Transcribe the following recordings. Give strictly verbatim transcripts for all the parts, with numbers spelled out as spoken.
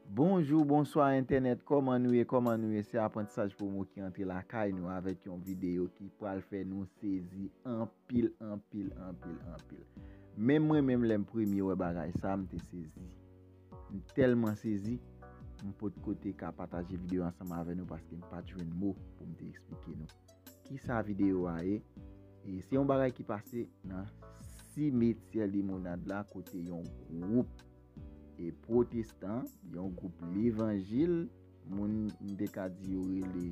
Bonjou, bonswa entènèt, kòman nou ye, kòman nou ye? Se Aprantisaj Promo ki antre lakay nou avèk yon videyo ki pral fè nou sezi anpil, anpil, anpil, anpil. Menm mwen menm lè m premye wè bagay sa, m te sezi. M tèlman sezi, m potko te ka pataje videyo ansanm avè nou paske m pa t jwenn mo pou m te eksplike nou. Kisa videyo a ye? E se yon bagay ki pase nan simetyè Limonad la kote yon gwoup e pwotestan, yon gwoup levanjil, moun m te ka di yo rele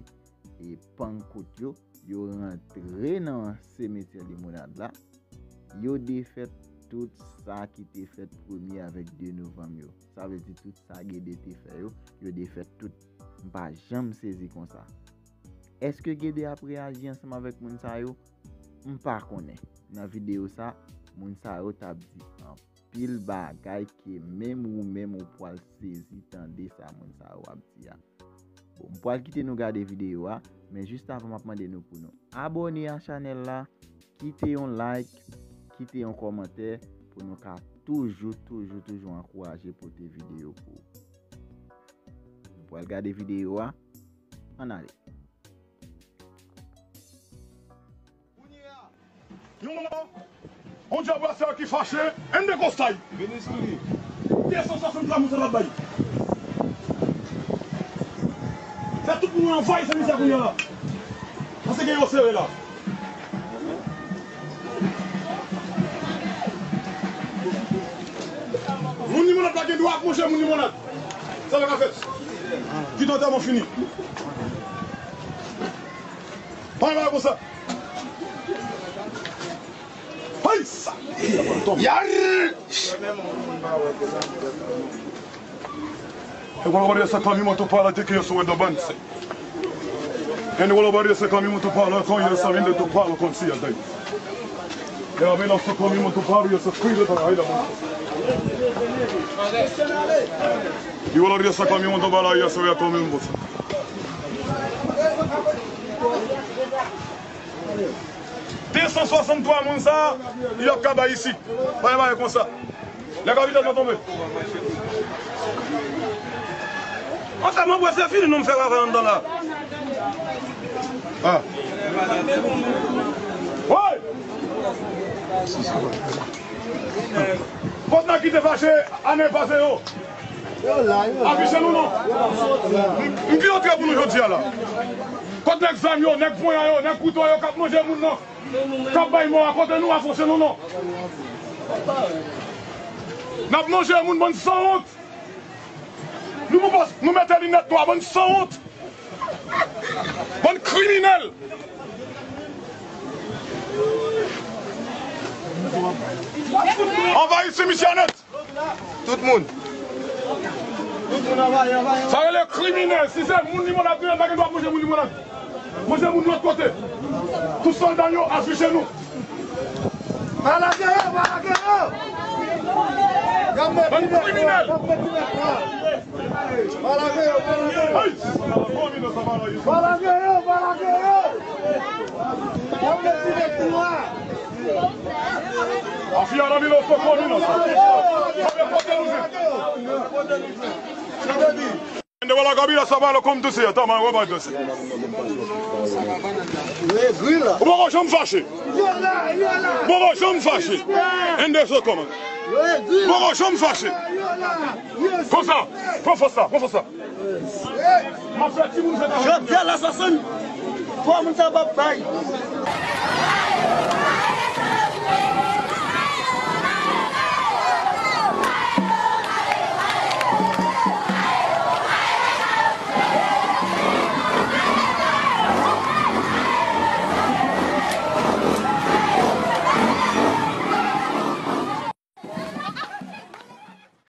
e pankout yo, yo rantre nan simetyè Limonad la, yo defèt tout sa ki te fèt premye avèk de novanm yo. Sa vle di tout sa Gede te fè yo, yo defèt tout. M pa janm sezi konsa. Èske Gede ap reyaji ansanm avèk moun sa yo? M pa konnen. Nan videyo sa, moun sa yo t ap di anpil bagay ke menm ou menm ou pral sezi tande sa moun sa yo ap di a. Bon, m pral kite nou gade videyo a, men jis avan m ap mande nou pou nou abòne a chanèl la, kite yon like, kite yon kòmantè pou nou ka toujou, toujou, toujou ankouraje pote videyo pou ou. Nou pral gade videyo a. Ann ale. Yon moman, yon dyabrasè ki fache, N de Kostay. De san swasanntwa moun sa l ap bay. Fè tout moun anvayi se misye kounye a la. Paske gen yo sere la. Moun Limonad pa gen dwa ap manje moun Limonad. Sa pa ka fèt. Kite antèman fini. Pa yon bagay konsa. Hay sa. Yar! E wala wala sa kami moto pala te ke so da banse. E wala wala sa kami moto pala kon ya sa vinde to pala kon si ya dai. E a vela sa kami moto pala ya sa kuida ta ai da banse. E wala wala sa kami moto pala ya sa ya kami moto. De san swasanntwa moun sa, y ap kaba isi. Pa yon bagay konsa. Lè kapital nan tonbe. An fè mwen wè se fini nou m fè travay anndan la. Ah. Woy! Kot nèg ki te fache ane pase yo? Yo la, yo la. Afiche nou non. M ki antre pou nou jodi a la. Kot nèg zam yo, nèg ponyan yo, nèg kouto yo k ap manje moun nan? K ap bay mò a kote nou, afiche nou non. N ap manje moun, bann sanwont. Nou, nou, nou mete linèt nwa, bann sanwont. Bann kriminèl. Anvayi simetyè nèt. Tout moun. Sa rele kriminèl. Si se moun Limonad nou ye, pa gen dwa manje moun Limonad. Manje moun lòt kote. Tout sòlda yo afiche nou. Pa lage yo, pa lage yo. Bann kriminèl. Pa lage yo, pa lage yo. Hey! Pa lage yo, pa lage yo. Y ap met ti nèg nou a. Afia la vile osoko mi nan sa. Kote nou se? Nde wala kabila sa ba lo kom tu se tama wa ba dose. Ou poko janm fache. Ou poko janm fache. Nde so kòman. Ou poko janm fache. Konsa, pran fòs sa, pran fòs sa. M ap fè timoun fè travay. Jodi a la swasanntwa moun sa p ap bay.